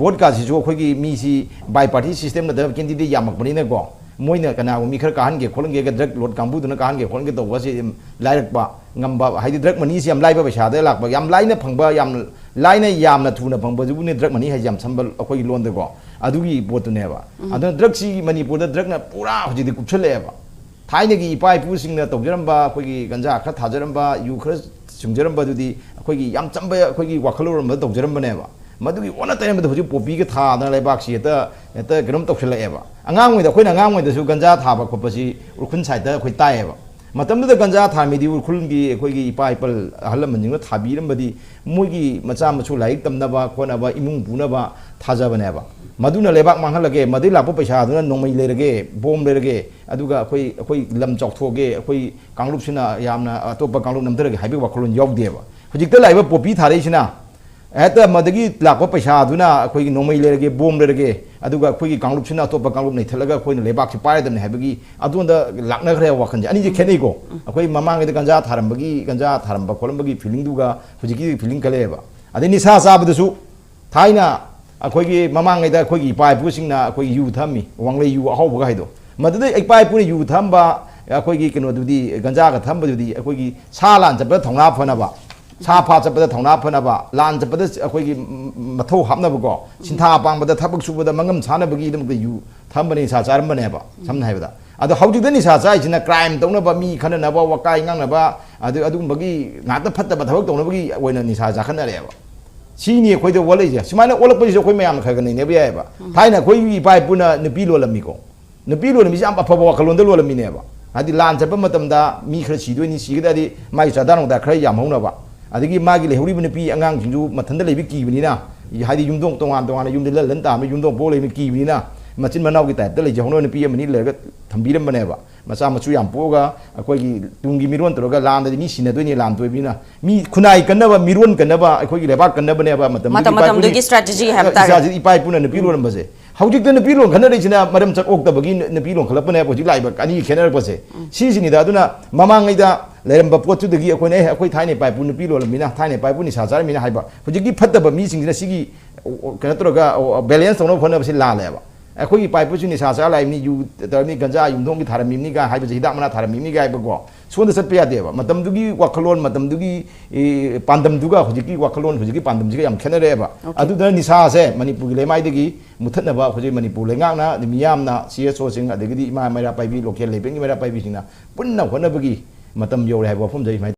ꯚꯣꯠꯀꯥꯁꯤꯁꯨ ꯑꯩꯈꯣꯏꯒꯤ ꯃꯤꯁꯤ ꯕꯥꯏ ꯄꯥꯔꯇꯤ ꯁꯤꯁꯇꯦꯝ ꯅꯠꯇꯅ ꯀꯦꯟꯗꯤꯗꯦꯠ ꯌꯥꯝꯃꯛꯄꯅꯤꯅꯀꯣ, ꯃꯣꯏꯅ ꯀꯅꯥꯒꯨꯝꯕ ꯃꯤ ꯈꯔ ꯀꯥꯍꯟꯒꯦ ꯈꯣꯠꯍꯟꯒꯦꯒ, ꯗ꯭ꯔꯒ ꯂꯣꯠ ꯀꯥꯡꯕꯨꯗꯨꯅ ꯀꯥꯍꯟꯒꯦ ꯈꯣꯠꯍꯟꯒꯦ ꯇꯧꯕꯁꯤ ꯂꯥꯏꯔꯛꯄ ꯉꯝꯕ, ꯍꯥꯏꯗꯤ ꯗ꯭ꯔꯒ ꯃꯅꯤꯁꯤ ꯌꯥꯝ ꯂꯥꯏꯕ, ꯄꯩꯁꯥꯗ ꯂꯥꯛꯄ, ꯌꯥꯝ ꯂꯥꯏꯅ ꯐꯪꯕ, ꯌꯥꯝ ꯂꯥꯏꯅ ꯌꯥꯝꯅ ꯊꯨꯅ ꯐꯪꯕꯁꯤꯕꯨꯅꯦ ꯗ꯭ꯔꯒ ꯃꯅꯤ ꯍꯥꯏꯁꯦ ꯌꯥꯝ ꯁꯝꯕ ꯑꯩꯈꯣꯏꯒꯤ ꯂꯣꯟꯗꯀꯣ꯫ ꯑꯗꯨꯒꯤ ꯄꯣꯠꯇꯨꯅꯦꯕ꯫ ꯑꯗꯨꯅ ꯗ꯭ꯔꯒꯁꯤ ꯃꯅꯤꯄꯨꯔꯗ ꯗ꯭ꯔꯒꯅ ꯄꯨꯔꯥ ꯍꯧꯖꯤꯛꯇꯤ ꯀꯨꯞꯁꯜꯂꯛꯑꯦꯕ꯫ ꯊꯥꯏꯅꯒꯤ ꯏꯄꯥ ꯏꯄꯨꯁꯤꯡꯅ ꯇꯧꯖꯔꯝꯕ, ꯑꯩꯈꯣꯏꯒꯤ ꯒꯟꯖꯥ ꯈꯔ ꯊꯥꯖꯔꯝꯕ, ꯌꯨ ꯈꯔ ꯁꯨꯡꯖꯔꯝꯕꯗꯨꯗꯤ ꯑꯩꯈꯣꯏꯒꯤ ꯌꯥꯝ ꯆꯝꯕ ꯑꯩꯈꯣꯏꯒꯤ ꯋꯥꯈꯜꯂꯣꯟ ꯑꯃꯗ ꯇꯧꯖꯔꯝꯕꯅꯦꯕ꯫ ꯃꯗꯨꯒꯤ ꯑꯣꯟꯅ ꯇꯩꯅꯕꯗ ꯍꯧꯖꯤꯛ ꯄꯣꯄꯤꯒ ꯊꯥꯗꯅ ꯂꯩꯕꯥꯛꯁꯤ ꯍꯦꯛꯇ, ꯍꯦꯛꯇ ꯀꯩꯅꯣꯝ ꯇꯧꯁꯜꯂꯛꯑꯦꯕ꯫ ꯑꯉꯥꯡ ꯑꯣꯏꯗ, ꯑꯩꯈꯣꯏꯅ ꯑꯉꯥꯡ ꯑꯣꯏꯗꯁꯨ ꯒꯟꯖꯥ ꯊꯥꯕ ꯈꯣꯠꯄꯁꯤ ꯎꯈ꯭ꯔꯨꯜ ꯁꯥꯏꯠꯇ ꯑꯩꯈꯣꯏ ꯇꯥꯏꯌꯦꯕ꯫ ꯃꯇꯝꯗꯨꯗ ꯒꯟꯖꯥ ꯊꯥꯔꯝꯃꯤꯗꯤ ꯎꯈ꯭ꯔꯨꯜꯒꯤ ꯑꯩꯈꯣꯏꯒꯤ ꯏꯄꯥ ꯏꯄꯜ ꯑꯍꯜ ꯂꯃꯟꯁꯤꯡꯅ ꯊꯥꯕꯤꯔꯝꯕꯗꯤ ꯃꯣꯏꯒꯤ ꯃꯆꯥ ꯃꯁꯨ ꯂꯥꯏꯔꯤꯛ ꯇꯝꯅꯕ ꯈꯣꯠꯅꯕ, ꯏꯃꯨꯡ ꯄꯨꯅꯕ ꯊꯥꯖꯕꯅꯦꯕ꯫ ꯃꯗꯨꯅ ꯂꯩꯕꯥꯛ ꯃꯥꯡꯍꯜꯂꯒꯦ, ꯃꯗꯩ ꯂꯥꯛꯄ ꯄꯩꯁꯥꯗꯨꯅ ꯅꯣꯡꯃꯩ ꯂꯩꯔꯒꯦ, ꯕꯣꯝ ꯂꯩꯔꯒꯦ, ꯑꯗꯨꯒ ꯑꯩꯈꯣꯏ, ꯑꯩꯈꯣꯏ ꯂꯝ ꯆꯥꯎꯊꯣꯛꯑꯒꯦ, ꯑꯩꯈꯣꯏ ꯀꯥꯡꯂꯨꯞꯁꯤꯅ ꯌꯥꯝꯅ ꯑꯇꯣꯞꯄ ꯀꯥꯡꯂꯨꯞ ꯅꯝꯊꯔꯒꯦ ꯍꯥꯏꯕꯒꯤ ꯋꯥꯈꯜꯂꯣꯟ ꯌꯥꯎꯗꯦꯕ꯫ ꯍꯧꯖꯤꯛꯇ ꯂꯥꯛꯏꯕ ꯄꯣꯄꯤ ꯊꯥꯔꯛꯏꯁꯤꯅ ꯍꯦꯛꯇ ꯃꯗꯒꯤ ꯂꯥꯛꯄ ꯄꯩꯁꯥꯗꯨꯅ ꯑꯩꯈꯣꯏꯒꯤ ꯅꯣꯡꯃꯩ ꯂꯩꯔꯒꯦ, ꯕꯣꯝ ꯂꯩꯔꯒꯦ, ꯑꯗꯨꯒ ꯑꯩꯈꯣꯏꯒꯤ ꯀꯥꯡꯂꯨꯞꯁꯤꯅ ꯑꯇꯣꯞꯄ ꯀꯥꯡꯂꯨꯞ ꯅꯩꯊꯠꯂꯒ ꯑꯩꯈꯣꯏꯅ ꯂꯩꯕꯥꯛꯁꯤ ꯄꯥꯏꯔꯗꯕꯅꯤ ꯍꯥꯏꯕꯒꯤ ꯑꯗꯣꯝꯗ ꯂꯥꯛꯅꯈ꯭ꯔꯦ ꯋꯥꯈꯜꯁꯦ꯫ ꯑꯅꯤꯁꯦ ꯈꯦꯠꯅꯩꯀꯣ꯫ ꯑꯩꯈꯣꯏ ꯃꯃꯥꯡꯉꯩꯗ ꯒꯟꯖꯥ ꯊꯥꯔꯝꯕꯒꯤ, ꯒꯟꯖꯥ ꯊꯥꯔꯝꯕ ꯈꯣꯠꯂꯝꯕꯒꯤ ꯐꯤꯂꯤꯡꯗꯨꯒ ꯍꯧꯖꯤꯛꯀꯤ ꯐꯤꯂꯤꯡ ꯈꯦꯠꯅꯩꯑꯕ꯫ ꯑꯗꯩ ꯅꯤꯁꯥ ꯆꯥꯕꯗꯁꯨ ꯊꯥꯏꯅ ꯑꯩꯈꯣꯏꯒꯤ ꯃꯃꯥꯡꯉꯩꯗ ꯑꯩꯈꯣꯏꯒꯤ ꯏꯄꯥ ꯏꯄꯨꯁꯤꯡꯅ ꯑꯩꯈꯣꯏꯒꯤ ꯌꯨ ꯊꯛꯑꯝꯃꯤ, ꯋꯥꯡꯂꯩ ꯌꯨ ꯑꯍꯥꯎꯕꯒ ꯍꯥꯏꯗꯣ꯫ ꯃꯗꯨꯗ ꯏꯄꯥ ꯏꯄꯨꯅ ꯌꯨ ꯊꯛꯑꯝꯕ, ꯑꯩꯈꯣꯏꯒꯤ ꯀꯩꯅꯣꯗꯨꯗꯤ, ꯒꯟꯖꯥꯒ ꯊꯛꯑꯝꯕꯗꯨꯗꯤ ꯑꯩꯈꯣꯏꯒꯤ ꯁꯥ ꯂꯥꯟ ꯆꯠꯄꯗ ꯊꯧꯅꯥ ꯐꯅꯕ, ꯁꯥ ꯐꯥ ꯆꯠꯄꯗ ꯊꯧꯅꯥ ꯐꯅꯕ, ꯂꯥꯟ ꯆꯠꯄꯗ ꯑꯩꯈꯣꯏꯒꯤ ꯃꯊꯧ ꯍꯥꯞꯅꯕꯀꯣ, ꯁꯤꯟꯊꯥ ꯄꯥꯡꯕꯗ, ꯊꯕꯛ ꯁꯨꯕꯗ ꯃꯉꯝ ꯁꯥꯅꯕꯒꯤꯗꯃꯛꯇ ꯌꯨ ꯊꯛꯑꯝꯕ, ꯅꯤꯁꯥ ꯆꯥꯔꯝꯕꯅꯦꯕ, ꯁꯝꯅ ꯍꯥꯏꯕꯗ꯫ ꯑꯗꯣ ꯍꯧꯖꯤꯛꯇ ꯅꯤꯁꯥ ꯆꯥꯔꯤꯁꯤꯅ ꯀ꯭ꯔꯥꯏꯝ ꯇꯧꯅꯕ, ꯃꯤ ꯈꯠꯅꯅꯕ, ꯋꯥꯀꯥꯏ ꯉꯥꯡꯅꯕ, ꯑꯗꯨ, ꯑꯗꯨꯒꯨꯝꯕꯒꯤ ꯉꯥꯛꯇ ꯐꯠꯇꯕ ꯊꯕꯛ ꯇꯧꯅꯕꯒꯤ ꯑꯣꯏꯅ ꯅꯤꯁꯥ ꯆꯥꯈꯠꯅꯔꯦꯕ꯫ ꯁꯤꯅꯤ ꯑꯩꯈꯣꯏꯗ ꯑꯣꯜꯂꯛꯏꯁꯦ꯫ ꯁꯨꯃꯥꯏꯅ ꯑꯣꯜꯂꯛꯄꯁꯤꯁꯨ ꯑꯩꯈꯣꯏ ꯃꯌꯥꯝꯅ ꯈꯔ ꯈꯔ ꯅꯩꯅꯕ ꯌꯥꯏꯑꯕ꯫ ꯊꯥꯏꯅ ꯑꯩꯈꯣꯏꯒꯤ ꯏꯄꯥ ꯏꯄꯨꯅ ꯅꯨꯄꯤ ꯂꯣꯜꯂꯝꯃꯤꯀꯣ꯫ ꯅꯨꯄꯤ ꯂꯣꯜꯂꯝꯃꯤꯁꯦ ꯌꯥꯝ ꯑꯐꯕ ꯋꯥꯈꯜꯂꯣꯟꯗ ꯂꯣꯜꯂꯝꯃꯤꯅꯦꯕ꯫ ꯍꯥꯏꯗꯤ ꯂꯥꯟ ꯆꯠꯄ ꯃꯇꯝꯗ ꯃꯤ ꯈꯔ ꯁꯤꯗꯣꯏꯅꯤ, ꯁꯤꯒ ꯇꯥꯔꯗꯤ ꯃꯥꯒꯤ ꯆꯥꯗꯥ ꯅꯧꯗꯥ ꯈꯔ ꯌꯥꯝꯍꯧꯅꯕ꯫ ꯑꯗꯒꯤ ꯃꯥꯒꯤ ꯂꯩꯍꯧꯔꯤꯕ ꯅꯨꯄꯤ ꯑꯉꯥꯡꯁꯤꯡꯁꯨ ꯃꯊꯟꯇ ꯂꯩꯕ ꯀꯤꯕꯅꯤꯅ, ꯍꯥꯏꯗꯤ ꯌꯨꯝꯊꯣꯡ ꯇꯣꯉꯥꯟ ꯇꯣꯉꯥꯟꯅ ꯌꯨꯝꯗ ꯂꯜ ꯂꯟ ꯇꯥꯕꯅ ꯌꯨꯝꯊꯣꯡ ꯄꯣꯛ ꯂꯩꯕꯅꯤ ꯀꯤꯕꯅꯤꯅ, ꯃꯆꯤꯟ ꯃꯅꯥꯎꯒꯤ ꯇꯥꯏꯞꯇ ꯂꯩꯖꯍꯧꯅꯕ ꯅꯨꯄꯤ ꯑꯃꯅꯤ ꯂꯩꯔꯒ ꯊꯝꯕꯤꯔꯝꯕꯅꯦꯕ꯫ ꯃꯆꯥ ꯃꯁꯨ ꯌꯥꯝ ꯄꯣꯛꯑꯒ ꯑꯩꯈꯣꯏꯒꯤ ꯇꯨꯡꯒꯤ ꯃꯤꯔꯣꯟ ꯇꯧꯔꯒ ꯂꯥꯟꯗꯗꯤ ꯃꯤ ꯁꯤꯅꯗꯣꯏꯅꯤ, ꯂꯥꯟ ꯇꯣꯏꯕꯅꯤꯅ꯫ ꯃꯤ ꯈꯨꯟꯅꯥꯏ ꯀꯟꯅꯕ, ꯃꯤꯔꯣꯟ ꯀꯟꯅꯕ, ꯑꯩꯈꯣꯏꯒꯤ ꯂꯩꯕꯥꯛ ꯀꯟꯅꯕꯅꯦꯕ ꯃꯇꯝꯗꯨꯒꯤ ꯃꯇꯝ ꯏꯄꯥ ꯏꯄꯨꯅ-, ꯃꯇꯝꯗꯨꯒꯤ strategy ꯍꯥꯏꯕ ꯇꯥꯔꯦ꯫ ꯏꯆꯥꯁꯤ ꯏꯄꯥ ꯏꯄꯨꯅ ꯅꯨꯄꯤ ꯂꯣꯜꯂꯝꯕꯁꯦ꯫ ꯍꯧꯖꯤꯛꯇ ꯅꯨꯄꯤ ꯂꯣꯟ ꯈꯟꯅꯔꯛꯏꯁꯤꯅ ꯃꯔꯝ ꯆꯠ ꯑꯣꯛꯇꯕꯒꯤ ꯅꯨ-, ꯅꯨꯄꯤ ꯂꯣꯟꯈꯠꯂꯛꯄꯅꯦꯕ ꯍꯧꯖꯤꯛ ꯂꯥꯛꯏꯕ ꯑꯅꯤꯒꯤ ꯈꯦꯠꯅꯔꯛꯄꯁꯦ꯫ ꯁꯤꯁꯤꯅꯤꯗ꯫ ꯑꯗꯨꯅ ꯃꯃꯥꯡꯉꯩꯗ ꯂꯩꯔꯝꯕ ꯄꯣꯠꯇꯨꯗꯒꯤ ꯑꯩꯈꯣꯏꯅ, "ꯑꯦ, ꯑꯩꯈꯣꯏ ꯊꯥꯏꯅ ꯏꯄꯥ ꯏꯄꯨ ꯅꯨꯄꯤ ꯂꯣꯜꯂꯝꯃꯤꯅ, ꯊꯥꯏꯅ ꯏꯄꯥ ꯏꯄꯨ ꯅꯤꯁꯥ ꯆꯥꯔꯝꯃꯤꯅ" ꯍꯥꯏꯕ ꯍꯧꯖꯤꯛꯀꯤ ꯐꯠꯇꯕ ꯃꯤꯁꯤꯡꯁꯤꯅ ꯁꯤꯒꯤ, ꯑꯣ, ꯑꯣ, ꯀꯩꯅꯣ ꯇꯧꯔꯒ, ꯑꯣ, ꯑꯣ, balance ꯇꯧꯅꯕ ꯍꯣꯠꯅꯕꯁꯤ ꯂꯥꯜꯂꯦꯕ꯫ ꯑꯩꯈꯣꯏꯒꯤ ꯏꯄꯥ ꯏꯄꯨꯁꯤꯡ ꯅꯤꯁꯥ ꯆꯥꯔ ꯂꯥꯛꯏꯕꯅꯤ, ꯌꯨ ꯇꯧꯔꯝꯃꯤ, ꯒꯟꯖꯥ ꯌꯨꯝꯊꯣꯡꯒꯤ ꯊꯥꯔꯝꯃꯤꯕꯅꯤꯒ ꯍꯥꯏꯕꯁꯦ, ꯍꯤꯗꯥꯛ ꯃꯅꯥ ꯊꯥꯔꯝꯃꯤꯕꯅꯤꯒ ꯍꯥꯏꯕꯀꯣ, ꯁꯣꯝꯗ ꯆꯠꯄ ꯌꯥꯗꯦꯕ꯫ ꯃꯇꯝꯗꯨꯒꯤ ꯋꯥꯈꯜꯂꯣꯟ, ꯃꯇꯝꯗꯨꯒꯤ, ꯑꯦ, ꯄꯥꯟꯗꯝꯗꯨꯒ ꯍꯧꯖꯤꯛꯀꯤ ꯋꯥꯈꯜꯂꯣꯟ, ꯍꯧꯖꯤꯛꯀꯤ ꯄꯥꯟꯗꯝꯁꯤꯒ ꯌꯥꯝ ꯈꯦꯠꯅꯔꯛꯑꯦꯕ꯫ ꯑꯣꯀꯦ꯫ ꯑꯗꯨꯗꯨꯅ ꯅꯤꯁꯥꯁꯦ ꯃꯅꯤꯄꯨꯔꯒꯤ ꯂꯩꯃꯥꯏꯗꯒꯤ ꯃꯨꯊꯠꯅꯕ ꯍꯧꯖꯤꯛ ꯃꯅꯤꯄꯨꯔ ꯂꯩꯉꯥꯛꯅ, ꯑꯗꯩ ꯃꯤꯌꯥꯝꯅ, ꯁꯤ ꯑꯦꯁ ꯑꯣꯁꯤꯡ, ꯑꯗꯒꯤꯗꯤ ꯏꯃꯥ ꯃꯩꯔꯥ ꯄꯥꯏꯕꯤ, ꯂꯣꯀꯦꯜ ꯂꯦꯚꯦꯜꯒꯤ ꯃꯩꯔꯥ ꯄꯥꯏꯕꯤꯁꯤꯡꯅ ꯄꯨꯟꯅ ꯍꯣꯠꯅꯕꯒꯤ ꯃꯇꯝ ꯌꯧꯔꯦ ꯍꯥꯏꯕ ꯋꯥꯐꯝꯁꯦ ꯑꯩ ꯁꯨꯃꯥꯏꯅ